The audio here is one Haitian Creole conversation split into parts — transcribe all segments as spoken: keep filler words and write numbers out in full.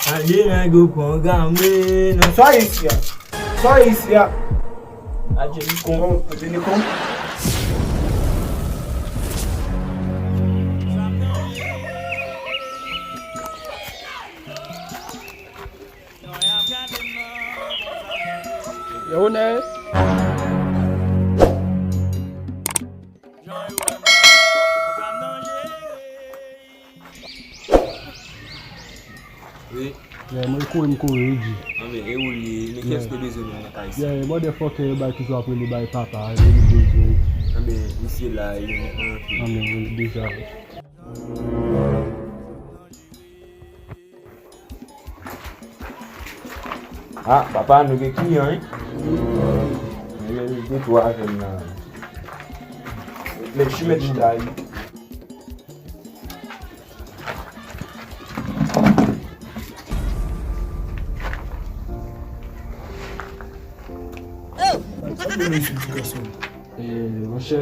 Gade nèg yo pran game nan. Sa isi a? Sa isi a? Adje li kon. Bon, adje li kon. Yo, nèg. Wi. Yeah, mwen kouri, m kouri, wi, G. Anben, e ou li ye? Men kiyès ki te bezwen nou nan kay sa? Yeah, motherfucker, yo bay toujou ap rele bay papa, yo li bezwen. Anben, misye la, yo, nou pran anpil. Anben, wi, deja. Ah, papa, nou gen kliyan, wi. Nou gen de twa jèn la. Mèt chimèt chita, wi. Sa pou nou sou ti gason? E, monchè,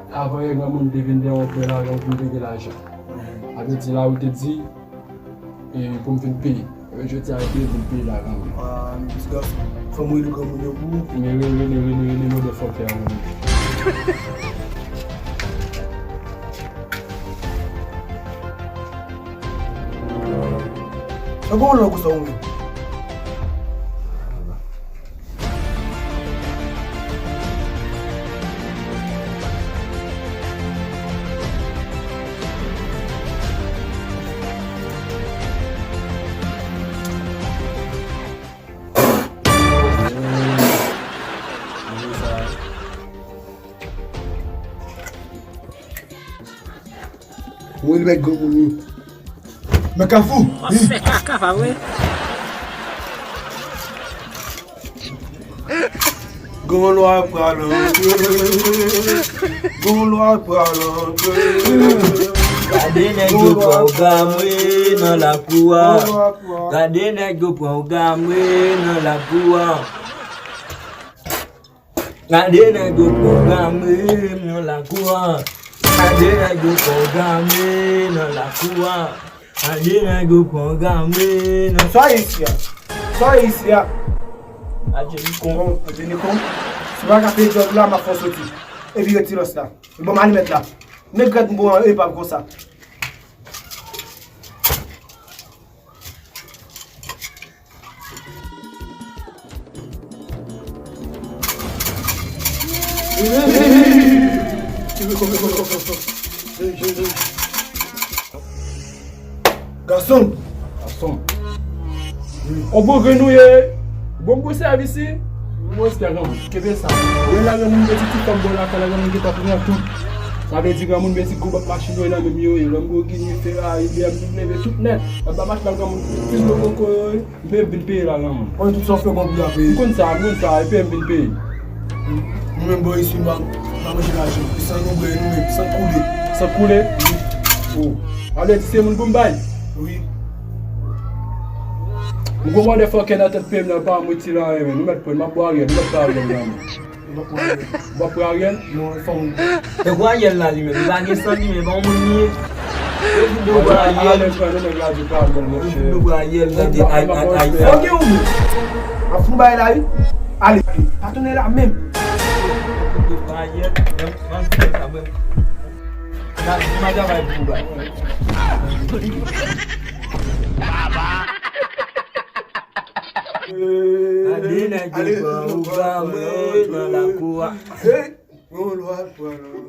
avan yè granmoun te vin deyò, ou pran lajan, ou vin peye lajan. Apre di la, ou te di, e, pou m vin peye. Ebyen, jodi a, ou te vin peye la kanmenm. Ah, men ti gason, fò m rele granmoun yo pou ou. Men rele, rele, rele, rele, motherfucker, rele. Sa gon lòk ou sa ou menm? Mwen li bay granmoun yo. Men Kafou. W ap fè kaka, pa vre? Gon lwa pral antre. Gon lwa pral antre. Gade nèg yo pran w game nan lakou a. Gade nèg yo pran w game nan lakou a. Gade nèg yo pran w game nan lakou a. Gade nèg yo pran w game nan lakou a. Gade nèg yo pran w game nan. Sa isi a? Sa isi a? Adje li kon. Bon, adje li kon. Si w pa ka peye djòb la, m ap fè w soti. Epi ret silans la. Epi ban m alimèt la. Met grèt m pou w epa konsa. Gason! Gason! On bon grenn ou ye! Bon, bon sèvis wi! Bon respè granmoun, kenbe sa. Ou wè la granmoun mete ti fanm bò lakay la, granmoun gentan pran tout. Sa vle di granmoun mete gwo bòt machin yo nan men yo, Lamborghini, Ferrari, B M W, tout nèt. Anba machin la granmoun, pil gwo koko yo, M P M vin peye la granmoun. Konn tout sa w fè bon pou la peye. M konn sa, m konn sa, M P M vin peye. Nou menm bò isi, nou pa, nou pa manje lajan. Se san nou bwè, nou menm, san koule. San koule? Wi. Oh. Sa vle di se moun pou m bay? Wi. M gwo motherfucker nan tèt P M nan, pa mwen ti la, men nou mèt pran, m ap bwè Ariel, nou mèt pran Ariel granmoun. M ap pran Ariel. Non, fò m. Nèg Ariel la li menm, li pa gen san li menm, pa yon moun li ye. Yo vin do bwa Ariel. Yo vin do bwa Ariel, gade, ay, ay, ay, ay. Ok, ou bon. Ap fout bay la, wi. Ale, pa tounen la menm. Yo vin do bwa Ariel, menm, menm, menm, menm. Gade, m a travay pou ou bay. Gade nèg yo pran ou game nan lakou a. Hey, yon lwa pran nan.